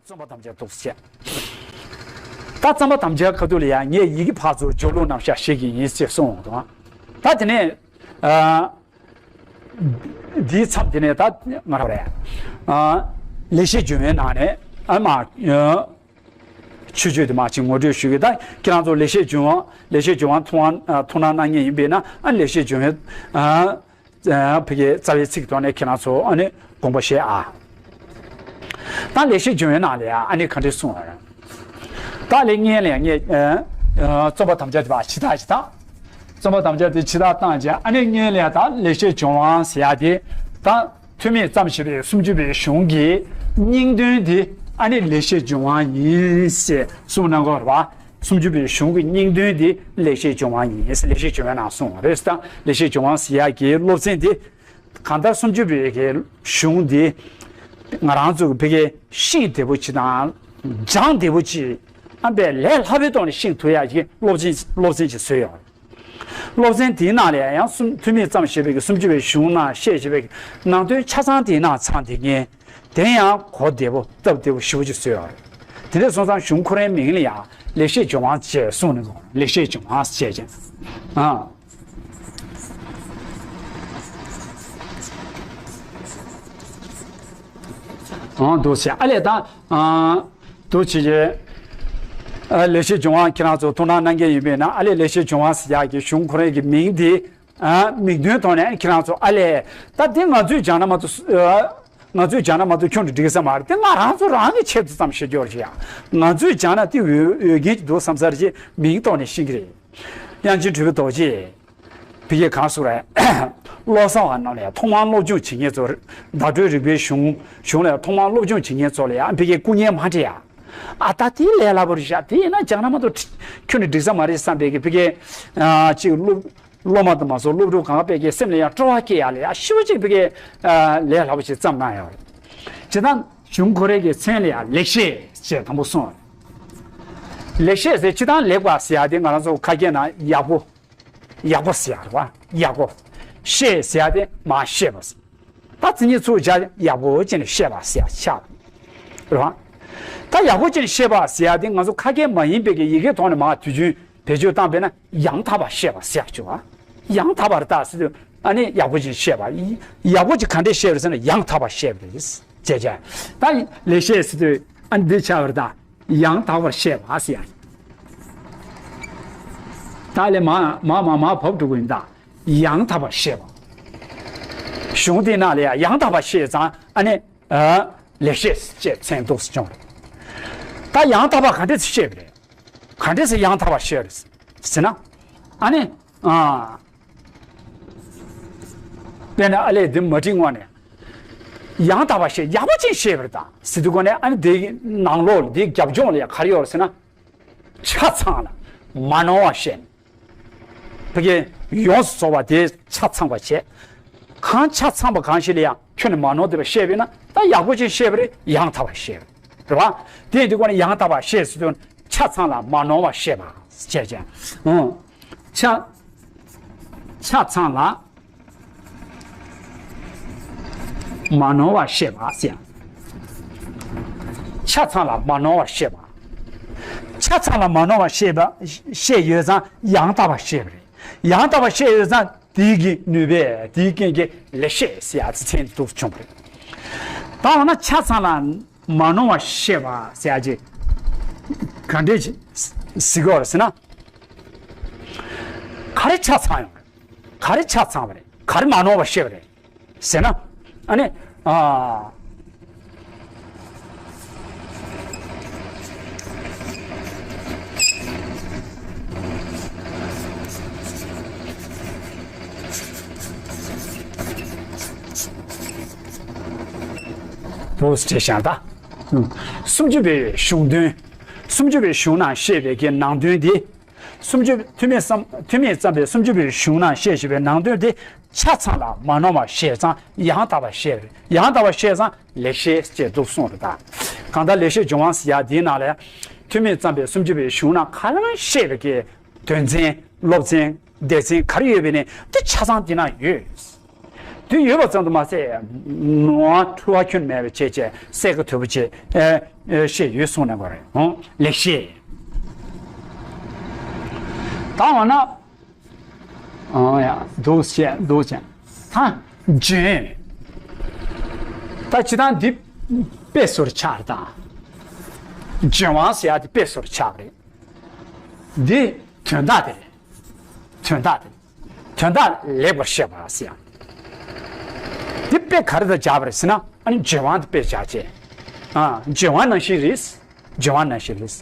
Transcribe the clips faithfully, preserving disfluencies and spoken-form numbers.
རྩོམ་པ་དམ་བཅའ་འདུག་ཟེར། ད་རྩོམ་པ་དམ་བཅའ་ཁ་ཐུག་ལ་ཡང་ངས་ཡི་གེ་ཕར་ཚུར་སྦྱོར་ཀློག་རྣམས་ཤར་བྱེད་ཀྱི་ཡིན་ཞེས་གསུངས་འདུག། ད་དེ་ནས་ཨ། འདིའི་མཚམས་དེ་ནས་ད་ང་རང་རེད། ཨ། ལེགས་བཤད་ལྗོན་དབང་ནང་ནས་ཨ་མ། ཨ། ཆོས་སྤྱོད་དེ་མ་ཅིག་ངོ་སྤྲོད་ཞུ་གི། ད་ཁྱེད་རང་ཚོ་ལེགས་བཤད་ལྗོན་དབང་ལེགས་བཤད་ལྗོན་དབང་ཐུགས་དབང་ཨ་ཐུགས་སྣང་གནང་མཁན་ཡིན་པས་ན། ཨ་ལེགས་བཤད་ལྗོན་དབང་ཨ་ཨ་ཕ་གི་རྩ་བའི་ཚིག་ཐོག་ནས་ཁྱེད་རང་ཚོ་ཨ་ནི་དགོངས་པ་བཞེས་ཨ། ད་ལེགས་བཤད་ལྗོན་དབང་ནང་ལ་ཡང་ཨ་ནི་ག་འདྲ་གསུངས་པ་རེད། ད་ལས་སྔོན་ལ་ཡང་ངས་ཨ་ཨ་རྩོམ་པ་དམ་བཅའ་དེ་བ་ཕྱི་ཐག་ཕྱི་ཐག་རྩོམ་པ་དམ་བཅའ་དེ་ཕྱི་ཐག་བཏང་རྗེས་ཨ་ནི་སྔོན་ལ་ཡང་ད་ལེགས་བཤད་ལྗོན་དབང་ཟེར་ཡ་དེ་ད། ཐོན་མིས་བརྩམས་བཞག་པའི་སུམ་ཅུ་པའི་གཞུང་གི་སྙིང་དོན་དེ་ཨ་ནི་ལེགས་བཤད་ལྗོན་དབང་ཡིན་ཞེས་གསུངས་གནང་གི་ཡོད་རེད་བ། སུམ་ཅུ་པའི་གཞུང་གི་སྙིང་དོན་དེ་ལེགས་བཤད་ལྗོན་དབང་ཡིན་ཟེར་ལེགས་བཤད་ལྗོན་དབང་ནང་གསུངས་པ་རེད། ད་ལེགས་བཤད་ལྗོན་དབང་ཟེར་ཡག་གི་སློབ་ཚན་དེ་གང་ལྟར་སུམ་ཅུ་པའི་གི་གཞུང་དེ་ང་རང་ཚོ་གི་ཕ་གིའི་ཤེས་བདེ་པོ་ཅིག་དང་སྦྱང་བདེ་པོ་ཅིག་ཨ་ཕ་གིའི་ལས་སླ་པོའི་ཐོག་ནས་ཤེས་ཐུབ་ཡག་གི་སློབ་ཚན་སློབ་ཚན་ཅིག་བཟོས་ཡོད་རེད། སློབ་ཚན་དེའི་ནང་ལ་ཡང་སུམ་ཐོན་མིས་བརྩམས་བཞག་པའི་གི་སུམ་ཅུ་པའི་གཞུང་ནང་བཤད་བཞག་པའི་གི་ནང་དོན་ཆ་ཚང་དེའི་ནང་ཚང་དེ་ངས་དེ་ཡང་གོ་བདེ་པོ་སྟབས་བདེ་པོ་ཞེ་པོ་ཅིག་བཟོས་ཡོད་རེད། དེ་འདྲ་སོང་ཙང་གཞུང་ཁོ་རའི་མིང་ལ་ཡང་ལེགས་བཤད་ལྗོན་དབང་ཅེས་གསུངས་ནས་གོ་ལེགས་བཤད་ལྗོན་དབང་ཅེས་ཀྱང་ཨ། ཨང་འདུག་ཟེར་ཨ་ལས་ད་ཨ། འདུག་བྱེད་ཀྱི། ཨ་ལེགས་བཤད་ལྗོན་དབང་ཁྱེད་རང་ཚོ་ཐུགས་སྣང་གནང་མཁན་ཡིན་པས་ན་ཨ་ལས་ལེགས་བཤད་ལྗོན་དབང་ཟེར་ཡག་གི་གཞུང་ཁོ་རའི་གི་མིང་དེ། ཨ་མིང་དོན་ཐོག་ནས་ཁྱེད་རང་ཚོ་ཨ་ལས་ད་དེ་ང་ཚོས་སྦྱང་ན་མ་གཏོགས་ཨ་ང་ཚོས་སྦྱང་ན་མ་གཏོགས་ཁྱོན་ནས་འགྲིག་ས་མ་རེད། དེ་ང་རང་ཚོ་རང་གི་ཆེད་དུ་ཙམ་བཤད་རྒྱུ་རེད་ཡ། ང་ཚོས་སྦྱང་ན་དེ་འོས་འོས་འགན་ཅིག་འདུག་བསམ་ས་རེད་ཅེས་མིང་ཐོག་ནས་ཤེས་ཀྱི་རེད། དབྱངས་ཅན་གྲུབ་པའི་རྡོ་རྗེས། ཕ་གིའི་གང་ཟེར་རེད། བློ་གསར་བ་རྣམས་ལ་ཡང་ཐོག་མར་སློབ་སྦྱོང་བྱེད་མཁན་ཚོ་བརྡ་སྤྲོད་རིག་པའི་གཞུང་གཞུང་ལ་ཡང་ཐོག་མར་སློབ་སྦྱོང་བྱེད་མཁན་ཚོ་ལ་ཡང་ཕ་གིའི་སྐུ་ངལ་མ་འཕྲད་ཡ། ཨ་ད་དེ་ལས་སླ་པོ་རེད་ཤག་དེ་ཡིན་ན་སྦྱང་ན་མ་གཏོགས་ཁྱོན་ནས་འགྲིག་ས་མ་རེད་བསམ་པའི་གི་ཕ་གིའི་ཨ་ཅིག་སློབ་སློབ་མ་དང་མ་སོང་སློབ་ཕྲུག་གང་ག་ཕ་གིའི་སེམས་ལ་ཡང་སྤྲོ་བ་སྐྱེ་ཡ་ལ་ཡང་ཞེ་པོ་ཅིག་ཕ་གིའི་ཨ་ལས་སླ་པོ་ཞིག་བརྩམས་གནང་ཡོད་རེད། སྤྱིར་བཏང་གཞུང་ཁོ་རའི་གི་མཚན་ལ་ཡང་ལེགས་བཤད་ཅེས་དང་པོ་གསུངས་རེད། ལེགས་བཤད་ཟེར་སྤྱིར་བཏང་ལེགས་པ་ཟེར་ཡ་དེ་ང་རང་ཚོ་ཁ་སྐད་ནང་ཡག་པོ། ཡག་པོ་ཟེར་ཡ་རེད་བ། ཡག་པོ། བཤད་ཟེར་ཡ་དེ་མར་བཤད་པ་ཟེར། ད་མཚན་ཉིད་ཚུར་སྦྱར་ཡག་པོ་ཅན་བཤད་པ་ཟེར་ཡ་ཆགས་རེད་བ། ད་ཡག་པོ་ཅན་བཤད་པ་ཟེར་ཡ་དེ་ང་ཚོ་ཁ་སྐད་མ་ཡིན་པའི་གི་ཡི་གེ་ཐོག་ནས་མར་དུས་རྒྱུན་བེད་སྤྱོད་བཏང་པས་ན་ཡང་དག་པར་བཤད་པ་ཟེར་ཡ་བྱུང་བ། ཡང་དག་པར་ད་ཟེར་དུས་ཨ་ནི་ཡག་པོ་ཅན་བཤད་པ། ཡག་པོ་ཅིག་ག་འདྲས་བཤད་པ་རེད་ཟེར་ན་ཡང་དག་པར་བཤད་པ་རེད། བྱས་བྱས་ད་ལེགས་བཤད་ཟེར་དུས་ཨ་ནི་འདི་ཆགས་པ་རེད་ད། ཡང་དག་པར་བཤད་པ་ཟེར་ཡ། ད་ལས་མ་མ་མ་མ་བབས་འགྲོ་གི་ཡིན་ད། ཡང་དག་པར་བཤད་པ། གཞུང་དེ་ནང་ལ་ཡང་ཡང་དག་པར་བཤད་ཙང་ཨ་ནི་ཨ་ལེགས་བཤད་ཅེས་མཚན་འདོགས་སུ་བྱུང་རེད། ད་ཡང་དག་པར་ག་འདྲས་སེ་བཤད་པ་རེད། ག་འདྲས་སེ་ཡང་དག་པར་བཤད་རེད་ཟེར་ན། ཨ་ནི་ཨ། དཔེར་ན་ཨ་ལས་འདི་མ་བྲིས་སྔོན་ནས་ཡང་དག་པར་བཤད་ཡག་པོ་ཅིག་བཤད་པ་རེད་ད་ཟེར་དུས་སྒོ་ནས་ཨ་ནི་དེའི་ནང་ལོགས་ལ་དེའི་རྒྱབ་ལྗོངས་ལ་ཡང་ག་རེ་ཡོད་རེད་ཟེར་ན། ཆ་ཚང་ལ་མ་ནོར་བ་བཤད། ཕ་གི་ཡོངས་སུ་རྫོགས་པ་དེ་ཆ་ཚང་བ་བྱས། གང་ཆ་ཚང་བ་གང་ཞིག་ལ་ཡང་ཁྱོན་ནས་མ་ནོར་བསྡད་པ་བཤད་པས་ན་ད་ཡག་པོ་ཅིག་བཤད་པ་རེད། ཡང་དག་པ་བཤད་པ་རེད་བ། དེ་ཡིན་དུས་སྒོ་ནས་ཡང་དག་པ་བཤད་ཟེར་དུས་ཆ་ཚང་ལ་མ་ནོར་བ་བཤད་པ་བྱས་ཀྱང་། ཨང་། ཆ་ཆ་ཚང་ལ། མ་ནོར་བར་བཤད་པ་ཟེར། ཆ་ཚང་ལ་མ་ནོར་བར་བཤད་པ། ཆ་ཚང་ལ་མ་ནོར་བར་བཤད་པ་བཤད་ཡོད་ཙང་ཡང་དག་པར་བཤད་པ་རེད། ཡང་དག་པར་བཤད་ཡོད་ཙང་དེའི་གི་ནུས་པས་དེའི་རྐྱེན་གྱིས་ལེགས་བཤད་ཟེར་ཡ་ཚེ་མཚན་འདུག་བྱུང་བ་རེད། ད་འོ་ན་ཆ་ཚང་ལ་མ་ནོར་བར་བཤད་པ་ཟེར་ཡ་ཅིག་ག་འདྲས་ཅིག་ཟེར་གྱི་ཡོད་རེད་ཟེར་ན། ག་རེ་ཆ་ཚང་ཡོང་རེད། ག་རེ་ཆ་ཚང་བ་རེད། ག་རེ་མ་ནོར་བ་བཤད་པ་རེད་ཟེར་ན། ཨ་ནི་ཨ། པོ་སི་ཊི་བྱས་ཤག་ད། སུམ་ཅུ་པའི་གཞུང་དོན། སུམ་ཅུ་པའི་གཞུང་ནང་བཤད་པའི་གི་ནང་དོན་དེ། སུམ་ཅུ་ཐོན་མིས་བརྩམས་ཐོན་མིས་བརྩམས་པའི་སུམ་ཅུ་པའི་གཞུང་ནང་བཤད་བཞིན་པའི་ནང་དོན་དེ་ཆ་ཚང་ལ་མ་ནོར་བར་བཤད་ཙང་ཡང་དག་པར་བཤད་པ་རེད། ཡང་དག་པར་བཤད་ཙང་ལེགས་བཤད་ཅེས་འདུག་གསུངས་རེད་ད། གང་ལྟར་ལེགས་བཤད་ལྗོན་དབང་ཟེར་ཡ་དེའི་ནང་ལ་ཐོན་མིས་བརྩམས་པའི་སུམ་ཅུ་པའི་གཞུང་ནང་གང་བཤད་པའི་གི་དོན་ཚན་སློབ་ཚན་སྡེ་ཚན་ག་རེ་ཡོད་པའི་ནི་དེ་ཆ་ཚང་དེ་ན་ཡོད། དེ་ཡོད་པ་ཙམ་དུ་མ་ཟད་ནོར་འཁྲུལ་བ་ཁྱོན་མེད་པའི་ཆེད་ཅེས་གསལ་ཁ་དོད་པོ་ཅིག་ཨེ་ཨེ་བཤད་ཡོད་གསུངས་ནས་གོ་རེད། ཧོ་ལེགས་བཤད། ད་འོ་ན། ཨོ་ཡ། འདུག་བཤད་འདུག་བཤད། ད་ལྗོན། ད་ཇི་ལྟར་འདི་དཔེ་སོར་ཆགས་རེད་ད། ལྗོན་དབང་ཟེར་ཡ་དེ་དཔེ་སོར་ཆགས་རེད། འདི་དོན་དག་དེ་རེད། དོན་དག་དེ། དོན་དག་ལེགས་པར་བཤད་པ་ཟེར་ཡ། འདི་དཔེ་ག་རེ་དང་སྦྱར་བ་རེད་ཟེར་ན། ཨ་ནི་ལྗོན་དབང་དེ་དཔེ་སྦྱར་བྱས། ཨ་ལྗོན་དབང་ནང་བཞིན་རེད། ལྗོན་དབང་ནང་བཞིན་རེད།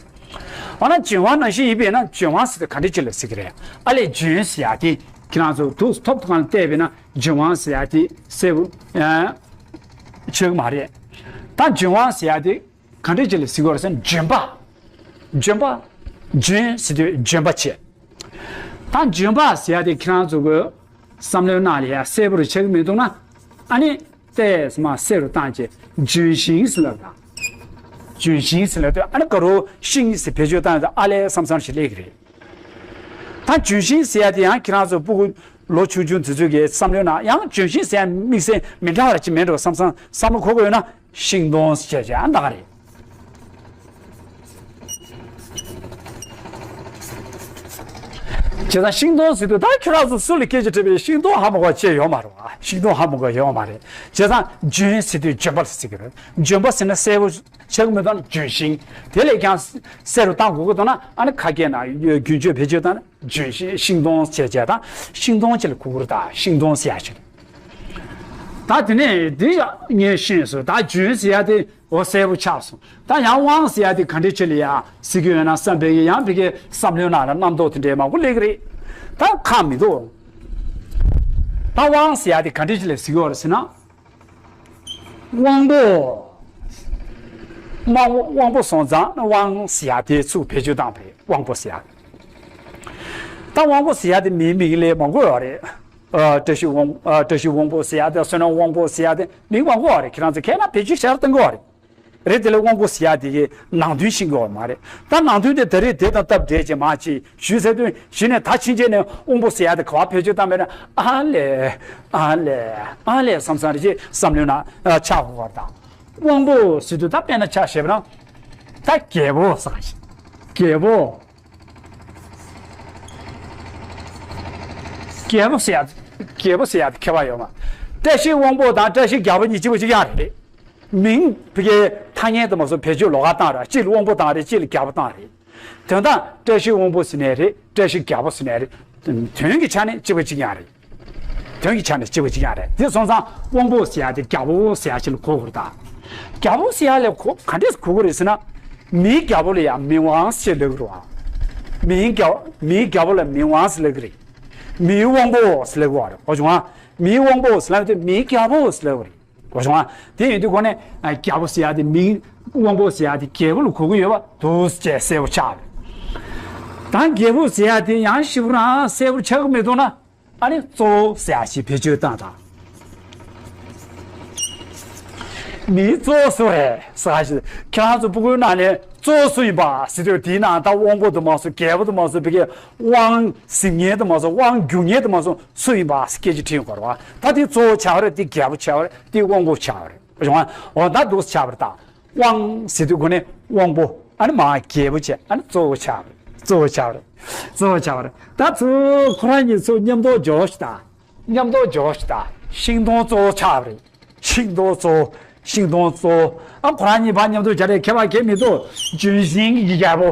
འོ་ན་ལྗོན་དབང་ནང་བཞིན་ཡིན་པས་ན་ལྗོན་དབང་ཟེར་དེ་ག་འདྲ་ཅིག་ལ་ཟེར་གི་རེད། ཨ་ལས་ལྗོན་ཟེར་ཡ་དེ་ཁྱེད་རང་ཚོ་དུས་ཐོབ་ཐང་ལ་བལྟས་པས་ན་ལྗོན་དབང་ཟེར་ཡ་དེ་གསལ་པོ་ཨ་ཆགས་ཀྱི་མ་རེད། ད་ལྗོན་དབང་ཟེར་ཡ་དེ་ག་འདྲ་ཅིག་ལ་ཟེར་གི་རེད་ཟེར་ན་ལྗོན་པ། ལྗོན་པ། ལྗོན་ཟེར་དུས་ལྗོན་པ་བྱས། ད་ལྗོན་པ་ཟེར་ཡ་དེ་ཁྱེད་རང་ཚོ་གི་བསམ་བློའི་ནང་ལ་ཡ་གསལ་པོ་རེ་ཆགས་ཀྱི་མི་འདུག་ན། ཨ་ནི། ཏེས་མ་གསལ་རུ་བཏང་བྱས་ལྗོན་ཤིང་ཟེར་ལབ་དང་། ལྗོན་ཤིང་ཟེར་ལབ་དུས་ཨ་ནི་ག་རུ་ཤིང་ཟེར་བེད་སྤྱོད་བཏང་ཡོད་ཨ་ལས་བསམ་བསམ་ཞིག་སླེབས་ཀྱི་རེད། ད་ལྗོན་ཤིང་ཟེར་ཡ་དེ་ཡང་ཁྱེད་རང་ཚོ་སྤུ་གུ་ལོ་ཆུང་ཆུང་དེ་ཚོ་གི་བསམ་བློའི་ནང་ཡང་ལྗོན་ཤིང་ཟེར་ཡ་དམིགས་བསལ་མི་འདྲ་བ་ཅིག་མེད་འགྲོ་བསམ་བསམ་བསམ་བློ་འཁོར་གྱི་ཡོད་ན་ཤིང་སྡོང་ཟེར་བྱས་ཨ་ད་ག་རེད། བྱས་ཙང་ཤིང་སྡོང་ཟེར་དུས་ད་ཁྱོད་རང་ཚོ་སུ་ལ་སྐད་ཆ་དྲིས་པའི་ཤིང་སྡོང་ཧ་མ་གོ་བ་ཅི་ཡོད་མ་རེད་བ། ཤིང་སྡོང་ཧ་མ་གོ་ཡོད་མ་རེད། བྱས་ཙང་ལྗོན་ཟེར་དུས་ལྗོན་པ་ལ་ཟེར་གི་རེད། ལྗོན་པ་ཟེར་ན་གསལ་པོ་ཆགས་མི་འདུག་ན་ལྗོན་ཤིང་དེ་ལས་ཀྱང་གསལ་རུ་བཏང་དགོས་ཀྱི་འདུག་ན་ཨ་ནི་ཁ་སྐད་ནང་རྒྱུན་སྤྱོད་བེད་སྤྱོད་བཏང་ན་ལྗོན་ཤིང་ཤིང་སྡོང་ཟེར་བྱས་དང་ཤིང་སྡོང་ཅིག་ལ་གོ་གི་རེད། ད་ཤིང་སྡོང་ཟེར་ཡ་ཅིག་རེད། ད་དེ་ནས་འདི་ཡང་ངས་ཤེས་སོང་ད་ལྗོན་ཟེར་ཡ་དེ། འོ་གསལ་པོ་ཆགས་སོང་། ད་ཡང་དབང་ཟེར་ཡ་དེ་ག་འདྲའི་ཆེད་ལ་ཡ་ཟེར་གྱི་ཡོད་ན་བསམ་པའི་ཡང་ཕ་གིའི་བསམ་བློའི་ནང་ལ་རྣམ་རྟོག་དེ་འདྲའི་མང་པོ་སླེབས་ཀྱི་རེད། ད་ཁག་མི་འདུག་ད་དབང་ཟེར་ཡ་དེ་ག་འདྲའི་ཆེད་ལ་ཟེར་གྱི་ཡོད་རེད་ཟེར་ན། དབང་པོ། དབང་དབང་པོ་སོང་ཙང་དབང་ཟེར་ཡ་དེ་ཚུར་བེད་སྤྱོད་བཏང་བ་རེད་དབང་པོ་ཟེར་ཡ། ད་དབང་པོ་ཟེར་ཡ་དེ་མིའི་མིང་ལས་མང་པོ་ཡོད་རེད། ཨ་བཀྲ་ཤིས་དབང་ཨ་བཀྲ་ཤིས་དབང་པོ་ཟེར་ཡ་དེ་བསོད་ནམས་དབང་པོ་ཟེར་ཡ་དེ་མིང་མང་པོ་ཡོད་རེད། ཁྱེད་རང་ཚོ་མཁས་ན་བེད་སྤྱོད་བྱས་ར་གཏོང་གི་ཡོད་རེད། རེད་དེ་ལས་དབང་པོ་ཟེར་ཡ་དེ་གི་ནང་དོན་ཤེས་དགོས་པ་མ་རེད། ད་ནང་དོན་དེ་ད་རེས་དེ་དང་སྟབས་བདེ་ཅེས་མ་ཅིག་ཞུས་ཚར་དུས་གཞི་ནས་ད་ཕྱིན་ཆད་ནས་དབང་པོ་ཟེར་ཡ་དེ་ག་བ་བེད་སྤྱོད་བཏང་མེད་ན་ཨ་ལས། ཨ་ལས། ཨ་ལས་བསམ་བསམ་རེ་ཅེས་བསམ་བློའི་ནང་ཆགས་དགོས་པ་དང་། དབང་པོ་ཟེར་དུས་ད་དཔེར་ན་ཆ་བཞག་པ་ན་ད་རྒྱལ་པོ་ཟེར་ག་ཞིག་རྒྱལ་པོ། རྒྱལ་པོ་ཟེར་ཡ། རྒྱལ་པོ་ཟེར་ཡ་དེ་ཁྱད་པར་ཡོད་མ། བཀྲ་ཤིས་དབང་པོ་དང་བཀྲ་ཤིས་རྒྱལ་པོ་གཉིས་གཅིག་པ་གཅིག་རྐྱང་རེད། མིང་ཕ་གིའི་ཐ་སྙད་དུ་མ་སོང་བེད་སྤྱོད་ལོགས་ཀ་བཏང་ར་གཅིག་ལ་དབང་པོ་བཏང་རེད་གཅིག་ལ་རྒྱལ་པོ་བཏང་རེད། དོན་དག་བཀྲ་ཤིས་དབང་པོ་ཟེར་ནའི་རེད་བཀྲ་ཤིས་རྒྱལ་པོ་ཟེར་ནའི་རེད། དོན་གྱི་ཆ་ནས་གཅིག་པ་གཅིག་རྐྱང་རེད། དོན་གྱི་ཆ་ནས་གཅིག་པ་གཅིག་རྐྱང་རེད། དེ་སོང་ཙང་དབང་པོ་ཟེར་ཡ་དེ་རྒྱལ་པོ་ཟེར་ཡ་ཅིག་ལ་གོ་དགོས་རེད་ད། རྒྱལ་པོ་ཟེར་ཡ་ལ་གོ་ག་འདྲས་གོ་དགོས་རེད་ཟེར་ན། མིའི་རྒྱལ་པོ་ལ་ཡང་མི་དབང་ཞེས་ལབ་ཀྱི་རེད་བ། མིའི་རྒྱལ་མིའི་རྒྱལ་པོ་ལ་མི་དབང་ཟེར་ལབ་ཀྱི་རེད། མིའི་དབང་པོ་ཟེར་ལབ་ཀྱི་རེད། གོ་བྱུང་ང་། མིའི་དབང་པོ་ཟེར་ལབ་དུས་མིའི་རྒྱལ་པོ་ཟེར་ལབ་ཀྱི་རེད། གོ་བྱུང་ང་། དེ་ཡིན་དུས་ཁོ་ནས་རྒྱལ་པོ་ཟེར་ཡ་དེ་མིའི་དབང་པོ་ཟེར་ཡ་དེ་རྒྱལ་པོ་ལ་གོ་གི་ཡོད་པ་འདུག་ཅེས་གསལ་པོ་ཆགས་རེད། ད་རྒྱལ་པོ་ཟེར་ཡ་དེ་ཡང་ཞིབ་རང་གསལ་པོ་ཆགས་ཀྱི་མི་འདུག་ན། ཨ་ནི་གཙོ་བོ་ཟེར་ཡ་ཞིག་བེད་སྤྱོད་བཏང་དང་། མིའི་གཙོ་བོ་སུ་རེད་ཟེར་ཡ་ཞིག་ཁྱེད་རང་ཚོ་སྤུ་གུའི་ནང་ནས་གཙོ་བོ་སུ་ཡིན་པ་ཟེར་དུས་དེའི་ནང་ད་དབང་པོ་དུ་མ་སོང་རྒྱལ་པོ་དུ་མ་སོང་བི་གའི་དབང་ཟིན་མཁན་དུ་མ་སོང་དབང་སྒྱུར་མཁན་དུ་མ་སོང་སུ་ཡིན་པ་སྐད་ཆ་དྲིས་དགོས་རེད་བ། ད་དེ་གཙོ་བོ་ཆགས་རེད་དེ་རྒྱལ་པོ་ཆགས་རེད་དེ་དབང་པོ་ཆགས་རེད་བ། འོ་ད་འདུག་ཆགས་པ་རེད་ད། དབང་ཟེར་དུས་ཁོ་ནས་དབང་པོ་ཨ་ནི་མ་རྒྱལ་པོ་བྱས་ཨ་ནི་གཙོ་བོ་ཆགས་རེད། གཙོ་བོ་ཆགས་རེད། གཙོ་བོ་ཆགས་རེད། ད་ཚུར་ཁོ་རང་གཉིས་ཚུར་མཉམ་དུ་འཇོག་ཤི་ད། མཉམ་དུ་འཇོག་ཤི་ད། ཤིང་སྡོང་གཙོ་བོ་ཆགས་རེད། ཤིང་སྡོང་གཙོ་བོ། ཤིང་སྡོང་གཙོ་བོ། ཨ་ཁོ་རང་གཉིས་ཕར་མཉམ་དུ་སྦྱར་རེད་ཁྱད་པར་གང་མི་འདུག་ལྗོན་ཤིང་གི་རྒྱལ་པོ།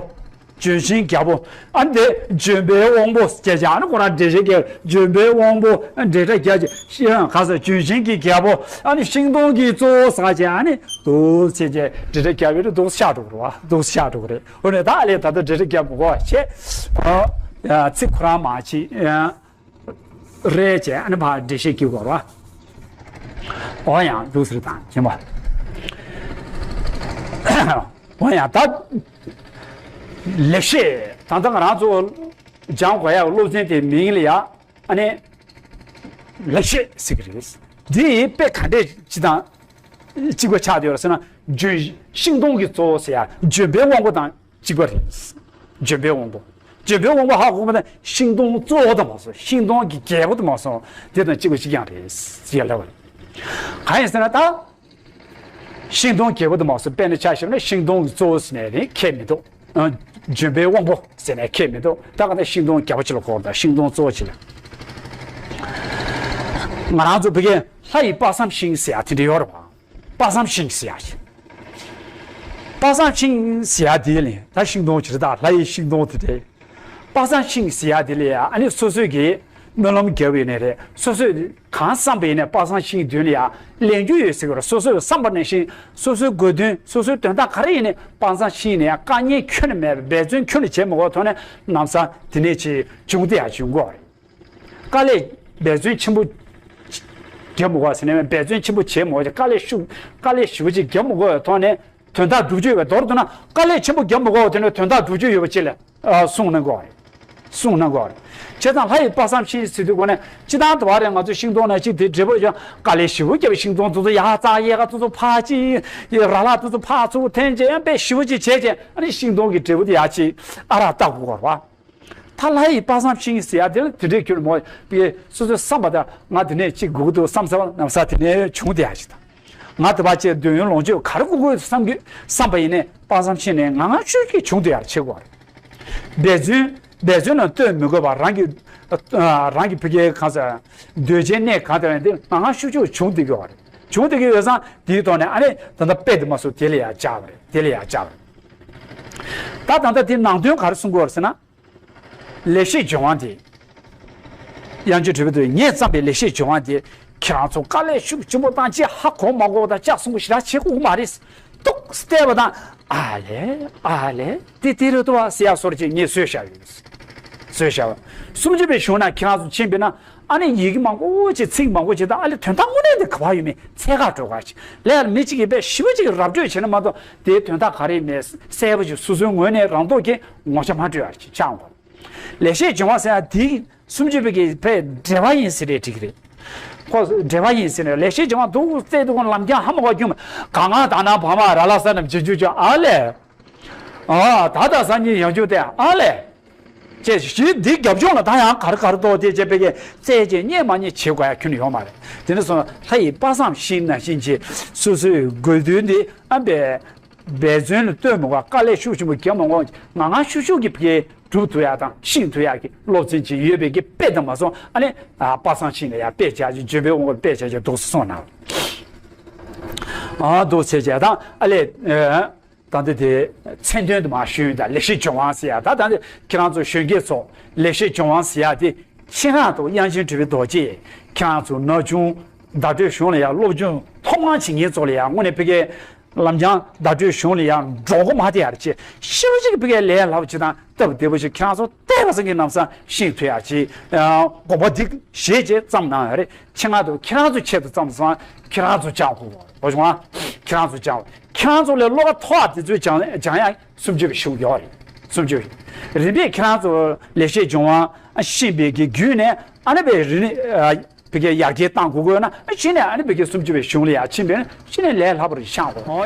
ལྗོན་ཤིང་རྒྱལ་པོ། ཨ་འདི་ལྗོན་པའི་དབང་པོ་སྐྱེ་ཅག་ཨ་ནི་ཁོ་རང་འགྲེལ་བཤད་རྒྱབ་ལྗོན་པའི་དབང་པོ་འབྲེལ་སྒྲ་རྒྱབ་ཀྱི་ཤིང་ག་ས་ལྗོན་ཤིང་གི་རྒྱལ་པོ་ཨ་ནི་ཤིང་སྡོང་གི་གཙོ་བོ་ཟེར་ཅེས་ཨ་ནི་འདུག་ཟེར་ཅེས་འབྲེལ་སྒྲ་རྒྱབ་ཡོད་རེད་འདུག་ཤག་འགྲོ་གི་རེད་བ་འདུག་ཤག་འགྲོ་གི་རེད། འོ་ནས་ད་ཨ་ལས་ད་ལྟ་འབྲེལ་སྒྲ་རྒྱབ་མི་དགོས་པ་བྱས་ཨ་ཚིག་ཁོ་རང་མ་ཕྱིན། རེད་ཅེས་ཨ་ནི་ཕར་འགྲེལ་བཤད་རྒྱག་དགོས་རེད་བ། འོ་ཡང་འདུག་ཟེར་དང་མཁྱེན་པ། འོ་ཡང་ད་ལེགས་བཤད་ད་ལྟ་ང་རང་ཚོ་སྦྱང་དགོས་ཡག་སློབ་ཚན་དེའི་མིང་ལ་ཡ་ཨ་ནི་ལེགས་བཤད་ཟེར་གི་རེད། འདི་དཔེ་ག་འདྲས་ཅི་དང་གཅིག་པ་ཆགས་བསྡད་ཡོད་རེད་ཟེར་ན་ལྗོན་ཤིང་སྡོང་གི་གཙོ་བོ་ཟེར་ཡ་ལྗོན་པའི་དབང་པོ་དང་། གཅིག་པ་རེད། ལྗོན་པའི་དབང་པོ། ལྗོན་པའི་དབང་པོ་ཧ་གོ་བ་ན་ཤིང་སྡོང་གཙོ་བོ་དུ་མ་སོང་། ཤིང་སྡོང་གི་རྒྱལ་པོ་དུ་མ་སོང་། དེ་དང་གཅིག་པ་གཅིག་རྐྱང་རེད་ཟེར་ལབ་པ་རེད། གང་ཡིན་ཟེར་ན་ད། ཤིང་སྡོང་རྒྱལ་པོ་དུ་མ་སོང་། དཔེར་ན་ཆ་བཞག་ན་ཤིང་སྡོང་གི་གཙོ་བོ་ཟེར་ནས་ནི་ཁྱད་མི་འདུག་ཨ། ལྗོན་པའི་དབང་པོ་ཟེར་ནས་ཁྱད་མི་འདུག་ད་ག་ནས་ཤིང་སྡོང་རྒྱལ་པོ་ཅིག་ལ་གོ་དང་། ཤིང་སྡོང་གཙོ་བོ་ཅིག་ལ། ང་རང་ཚོ་བོད་སྐད་ལྷ་ཡི་དཔག་བསམ་ཤིང་ཟེར་ཡ་དེ་འདྲ་ཡོད་རེད་བ། དཔག་བསམ་ཤིང་ཟེར་ཡ་ཞིག་དཔག་བསམ་ཤིང་ཟེར་ཡ་དེ་ལས་ད་ཤིང་སྡོང་ཅིག་རེད། ད་ལྷ་ཡི་ཤིང་སྡོང་དེ་འདྲ། དཔག་བསམ་ཤིང་ཟེར་ཡ་དེ་ལས་ཡ་ཨ་ནི་སོ་སོའི་གི་སྨོན་ལམ་རྒྱབ་ཡོད་ནའི་རེད། སོ་སོས་གང་བསམ་པ་ཡིན་ནའི་དཔག་བསམ་ཤིང་མདུན་ལ་ཡ་ལེན་རྒྱུ་ཡོད་ཟེར་གི་རེད། སོ་སོས་བསམ་པ་ནང་བཞིན་སོ་སོའི་དགོས་འདུན་སོ་སོའི་དོན་དག་ག་རེ་ཡིན་ནའི་དཔག་བསམ་ཤིང་ནས་ཡ་དཀའ་ངལ་ཁྱོན་ནས་མེད་པའི་འབད་བརྩོན་ཁྱོན་ནས་བྱེད་མི་དགོས་ཐོག་ནས་ལམ་སང་དེ་ནས་ཅིག་བྱུང་སྟེ་ཡ་བྱུང་གི་རེད། དཀའ་ལས་འབད་བརྩོན་ཆེན་པོ་རྒྱབ་མི་དགོས་ཟེར་ནས་འབད་བརྩོན་ཆེན་པོ་བྱེད་མི་དགོས། དཀའ་ལས་ཤུགས་དཀའ་ལས་ཞེ་པོ་ཅིག་རྒྱབ་མི་དགོས་པའི་ཐོག་ནས་དོན་དག་སྒྲུབ་རྒྱུ་ཡོད་པའི། མདོར་བསྡུ་ན་དཀའ་ལས་ཆེན་པོ་རྒྱབ་མི་དགོས་པའི་དོན་ནས་དོན་དག་སྒྲུབ་རྒྱུ་ཡོད་པ་ཅིག་ལ་གསུངས་གནང་དགོས་རེད། གསུངས་གནང་དགོས་རེད། བྱས་ཙང་ལྷ་ཡི་དཔག་བསམ་ཤིང་ཟེར་དུས་གོ་ནས་སྤྱི་བཏང་དུ་བ་རེད། ང་ཚོ་ཤིང་སྡོང་ནང་གཅིག་དེ་འབྲས་བུ་ཡང་དཀའ་ལས་ཞེ་པོ་རྒྱབ་པའི་ཤིང་སྡོང་དེ་ཚོ་ཡར་བཙགས། ཡལ་ག་དེ་ཚོ་ཕར་བཅད། ར་ལག་དེ་ཚོ་ཕར་ཚུར་འཐེན་བྱས་ཡང་དཔེ་ཞེ་པོ་ཅིག་བྱས་བྱས་ཨ་ནི་ཤིང་སྡོང་གི་འབྲས་བུ་དེ་ཡར་ཅིག་ཨ་རག་བཏགས་དགོས་རེད་བ། ད་ལྷ་ཡི་དཔག་བསམ་ཤིང་ཟེར་ཡ་དེ་ལ་དེ་འདྲའི་ཁྱོད་མོ་པའི་སོ་སོའི་བསམ་པ་དང་ང་དེ་ནས་ཅིག་དགོས་ཀྱི་འདུག་བསམ་ས་ལམ་སང་དེ་ནས་བྱུང་བསྡད་ཡ་ཞིག་དང་། ང་དེ་བ་ཅིག་འདོད་ཡོན་ལོངས་སྤྱོད་ག་རེ་དགོས་དགོས་བསམ་གྱི་བསམ་པ་ཡིན་ནའི་དཔག་བསམ་ཤིང་ནས་ང་ང་ཤུགས་ཀྱིས་བྱུང་བསྡད་ཡ་བྱེད་དགོས་རེད། འབད་བརྩོན་འབད་བརྩོན་ལ་ལྟོས་མི་དགོས་པར་རང་གི་རང་གི་ཕ་གིའི་གང་ཟེར་འདོད་བྱའི་གནས་གང་དེ་ལ་འདི་ང་ང་ཤུགས་ཤུགས་བྱུང་བསྡད་ཀྱི་ཡོད་རེད། བྱུང་བསྡད་ཀྱི་ཡོད་ཙང་དེའི་ཐོག་ནས་ཨ་ནི་ད་ལྟ་དཔེ་དེ་མ་སོང་དེ་ལ་ཡ་བཅར་བ་རེད། དེ་ལ་ཡ་བཅར་བ་རེད། ད་ད་ལྟ་དེ་ནང་དོན་ག་རེ་གསུང་གི་ཡོད་རེད་ཟེར་ན། ལེགས་བཤད་ལྗོན་དབང་དེ། དབྱངས་ཅན་གྲུབ་པའི་དུས་ངས་བརྩམས་པའི་ལེགས་བཤད་ལྗོན་དབང་དེ། ཁྱེད་རང་ཚོ་དཀའ་ལས་ཤུགས་ཆེན་པོ་བཏང་ཅི་ཧ་གོ་མ་གོ་དང་ལྕགས་གསུང་གི་ཞེ་དྲག་བྱེད་དགོས་མ་རེད། ཏོག་བལྟས་པ་དང་ཨ་ལས་ཨ་ལས་དེ་དེ་རེད་དོ་ཟེར་ཡག་སོར་ཅིག་ངས་བཟོས་བཞག་ཡོད། བཟོས་བཞག་པ། སུམ་ཅུ་པའི་གཞུང་ན་ཁྱེད་རང་ཚོ་ཕྱིན་པས་ན་ཨ་ནི་ཡི་གེ་མང་པོ་ཅིག་ཚིག་མང་པོ་ཅིག་དང་ཨ་ལས་དོན་དག་དངོས་གནས་དེ་ག་པར་ཡོད་མེད་འཚོལ་ག་འགྲོ་ག་ཅིག་ལས་མི་གཅིག་གིས་དཔེ་ཞེ་པོ་ཅིག་ར་སྤྲོད་བྱས་ན་མ་གཏོགས་དེའི་དོན་དག་ག་རེ་མེད་གསལ་པོ་ཅིག་སོ་སོའི་ངོས་ནས་རང་རྟོགས་ཀྱིས་ངོ་ཆ་མ་སྤྲོད་ཡག་ཅིག་ཆགས་འགྲོ། ལེགས་བཤད་ལྗོན་དབང་ཟེར་ཡ་དེ་སུམ་ཅུ་པའི་གི་དཔེ་འགྲེལ་པ་ཡིན་ཟེར་རེད་འགྲིག་གི་རེད། ཁོ་འགྲེལ་པ་ཡིན་ཟེར་ནས་ལེགས་བཤད་ལྗོན་དབང་འདུག་བལྟས་འདུག་གོ་ལམ་རྒྱང་ཧ་མ་གོ་རྒྱུ་མ་གང་ང་ད་ན་བ་མ་ར་ལ་ས་རྣམས་རྗེས་འཇུག་ཅོ་ཨ་ལས། ཨ་ད་ད་སང་ཉིན་ཡང་རྒྱུ་དེ་ཨ་ལས། ཅེས་ཞིག་འདི་རྒྱབ་ལྗོངས་ལ་ད་ཡང་གར་གར་ཏོ་དེ་ཅེས་པའི་གི་རྩད་ཅེས་རྙེད་མ་རྙེད་བྱེད་དགོས་ཡ་ཁྱོན་ནས་ཡོད་མ་རེད། དེ་ནས་སོང་ལྷ་ཡི་དཔག་བསམ་ཤིང་ནང་བཞིན་གྱི་སོ་སོའི་དགོས་འདུན་འདི་ཨ་འབད་འབད་བརྩོན་ལ་ལྟོས་མི་དགོས། དཀའ་ལས་ཤུགས་ཆེན་པོ་རྒྱབ་མི་དགོས། ང་ང་ཤུགས་ཤུགས་ཀྱིས་ཕ་གིའི་སྒྲུབ་ཐུབ་ཡག་དང་ཤེས་ཐུབ་ཡག་གི་སློབ་ཚན་ཅིག་ཡོད་པའི་གི་དཔེ་དང་མ་སོང་ཨ་ནི་དཔག་བསམ་ཤིང་ལ་ཡ་དཔེ་བྱ་ཅིག་ལྗོན་པའི་དབང་པོ་དཔེ་བྱ་ཅིག་འདུག་སེ་སོང་ན། ཨ་འདུག་སེ་བྱས་དང་ཨ་ལས། ད་ལྟ་དེ་མཚན་དོན་དུ་མ་ཞུས་ཡོད། ད་ལེགས་བཤད་ལྗོན་དབང་ཟེར་ཡ་ད་ད་ལྟ་ཁྱེད་རང་ཚོ་གཞོན་སྐྱེས་ཚོ་ལེགས་བཤད་ལྗོན་དབང་ཟེར་ཡ་དེ་ཆེད་མངགས་ཐོག་དབྱངས་ཅན་གྲུབ་པའི་རྡོ་རྗེས་ཁྱེད་རང་ཚོ་ན་ཆུང་བརྡ་སྤྲོད་གཞུང་ལ་ཡ་སློབ་སྦྱོང་ཐོག་མར་བྱེད་མཁན་ཚོ་ལ་ཡ་དངོས་གནས་ཕ་གིའི་ལམ་རྒྱང་བརྡ་སྤྲོད་གཞུང་ལ་ཡ་འགྲོ་སྒོ་མ་དེ་ཡར་ཆེ་ཤེས་བ་ཅིག་ཕ་གིའི་ལས་སླ་པོ་ཅིག་དང་སྟབས་བདེ་པོ་ཞིག་ཁྱེད་རང་ཚོ་བལྟས་པ་ཚང་གི་ལམ་སང་ཤེས་ཐུབ་ཡག་ཅིག་དགོངས་པ་འདི་བཞེས་བྱས་བརྩམས་གནང་ཡོད་རེད། ཆེད་མངགས་ཐོག་ཁྱེད་རང་ཚོ་ཆེད་དུ་བརྩམས་སོང་། ཁྱེད་རང་ཚོ་སྦྱང་དགོས་པ་བྱུང་ཨ། ཁྱེད་རང་ཚོ་སྦྱང་། ཁྱེད་རང་ཚོ་ལས་བློ་ཁ་མཐོ་བ་དེ་ཚོས་སྦྱང་སྦྱང་ཡག་སུམ་ཅུ་པའི་གཞུང་ཡོད་རེད། སུམ་ཅུ་པའི་རིམ་པས་ཁྱེད་རང་ཚོ་ལེགས་བཤད་ལྗོན་དབང་ཤེས་པའི་གི་བརྒྱུད་ནས་ཨ་ནི་པའི་རིག་གནས་ཕ་གིའི་ཡར་རྒྱས་གཏང་དགོས་དགོས་ན་ཨ་ཕྱིན་ནས་ཨ་ནི་ཕ་གིའི་སུམ་ཅུ་པའི་གཞུང་ལ་ཡར་ཕྱིན་པས་ན་ཕྱིན་ནས་ལས་སླ་པོ་རེད་ཤག་གོ།